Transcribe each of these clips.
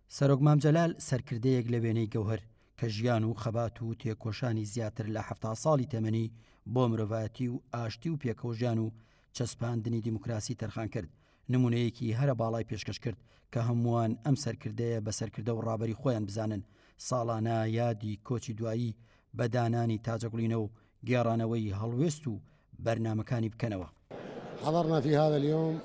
سەرۆک مام جەلال سەرکردەیەک لە وێنەی گەوهەر کە ژیان و خەبات و تێکۆشانی زیاتر لە 70 ساڵی تەمەنی بۆ مرۆڤایەتی و ئاشتی و پێکەوەژیان و چەسپاندنی دیموکراسی تەرخان کرد، نمونەیەکی هەرە باڵای پێشکەش کرد کە هەمووان ئەم سەرکردەیە بە سەرکردە و ڕابەری خۆیان بزانن، ساڵانە یادی کۆچی دوایی بە دانانی تاجەگوڵینە و گێڕانەوەی هەڵوێست و بەرنامەکانی بکەنەوە. حضرنا في هذا اليوم.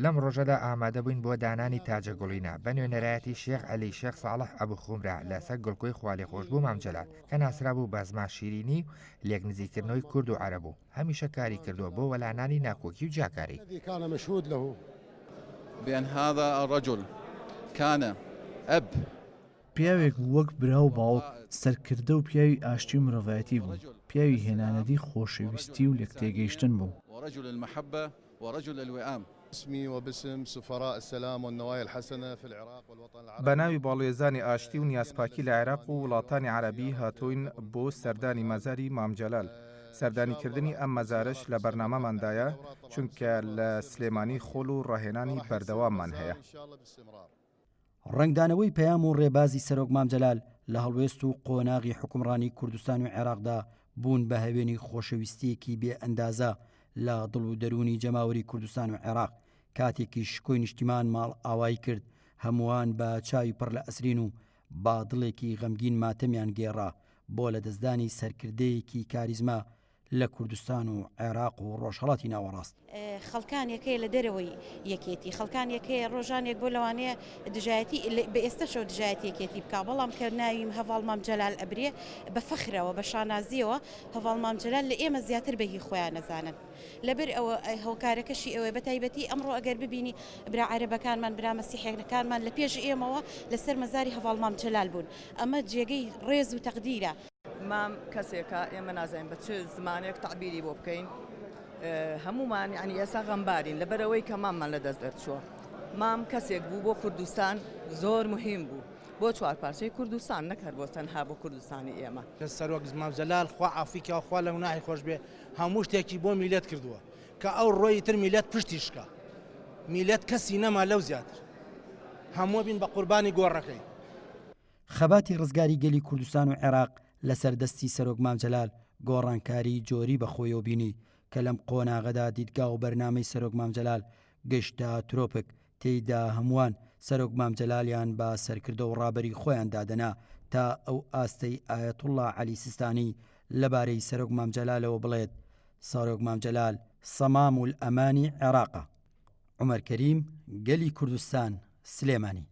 لەم ڕۆژەدا ئامادەبووین بۆ دانانی تاجەگوڵینە بە نوێنەرایەتی شێخ عەلی شێخ ساڵح ئەبو خومرە لەسەر گڵکۆی خوالێخۆشبوو مام جەلال کە ناسرابوو بە زمان شیرینی و لێکنزیککردنەوەی کورد و عەرەب و هەمیشە کاری کردووە بۆ وەلانانی ناکۆکی و جیاکاری. الذي كان مشهود له. بأن هذا الرجل كان أب. پیاوێک بوو وەک برا و باوک، سەرکردە و پیاوی ئاشتی و مرۆڤایەتی بوو، پیاوی هێنانەدی خۆشەویستی و لێکتێگەیشتن بوو. بە ناوی باڵوێزانی ئاشتی و نیازپاکی لە عێراق و وڵاتانی عەرەبی هاتووین بۆ سەردانی مەزاری مام جەلال، سەردانیکردنی ئەم مەزارەش لە بەرنامەماندایە، چونکە لە سلێمانی خۆل و ڕاهێنانی بەردەواممان هەیە. ڕەنگدانەوەی پەیام و ڕێبازی سەرۆک مام جەلال لە هەڵوێست و قۆناغی حوکمڕانی کوردستان و عێراقدا بوون بە هەوێنی خۆشەویستییەکی بێ ئەندازە لە دڵ و دەروونی جەماوەری کوردستان و عێراق، کاتێکیش شکۆی نیشتیمان ماڵئاوایی کرد هەمووان بە چاوی پڕ لە ئەسرین و با دڵێکی غەمگین ماتەمیان گێڕا بۆ لەدەستدانی سەرکردەیەکی کاریزما لە کوردستان و عێراق و ڕۆژهەڵاتی ناوەڕاست. خەڵکانێک هەیە لە دەرەوەی یەکێتی، خەڵکانێک هەیە ڕۆژانێک بۆ لەوانەیە دژایەتی بە ئێستەشەوە دژایەتی یەکێتی بکا، بەڵام کە ناوی هەڤاڵ مام جەلال ئەبرێ بە فەخرەوە، بە شانازییەوە هەڤاڵ مام جەلال لە ئێمە زیاتر بە هی خۆیان ئەزانن. لەبەر ئەوە هۆکارەکەشی ئەوەیە بە تایبەتی ئەمڕۆ ئەگەر ببینی برا عەرەبەکانمان، برا مەسیحیەکانمان لە پێش ئێمەوە لەسەر مەزاری هەڤاڵ مام جەلال بوون. ئەمە جێگەی ڕێز و تەقدیرە. مام کەسێکە ئێمە نازانین بە چ زمانێک تەعبیری بۆ بکەین هەمومان یعنی ئێستا غەمبارین لەبەرەوەی کە ماممان لە دەست دەرچووە مام کەسێک بوو بۆ کوردستان زۆر مهم بوو بۆ چوار پارچەی کوردستان نەک هەر بۆ تەنها بۆ کوردستانی ئێمە. سەرۆک مام جەلال خوا عافوی کا و خوا لە گوناحی خۆش بێ هەموو شتێکی بۆ میلەت کردووە کە ئەو ڕۆی تر میلەت پشتی شکا میلەت کەسی نەما لەو زیاتر هەموو بین بە قوربانی گۆڕەکەی. خەباتی ڕزگاری گەلی کوردستان و عێراق لەسەر دەستی سەرۆک مام جەلال گۆڕانکاری جۆری بە خۆیەوە بینی کە لەم قۆناغەدا دیدگا و بەرنامەی سەرۆک مام جەلال گەشتە ترۆپک تێیدا هەمووان سەرۆک مام جەلالیان بە سەرکردە و ڕابەری خۆیان دادەنا تا ئەو ئاستەی ئایەتوڵڵا عەلی سیستانی لەبارەی سەرۆک مام جەلالەوە بڵێت سەرۆک مام جەلال سەمام الئەمانی عێراقە. عومەر کەریم، گەلی کوردستان، سلێمانی.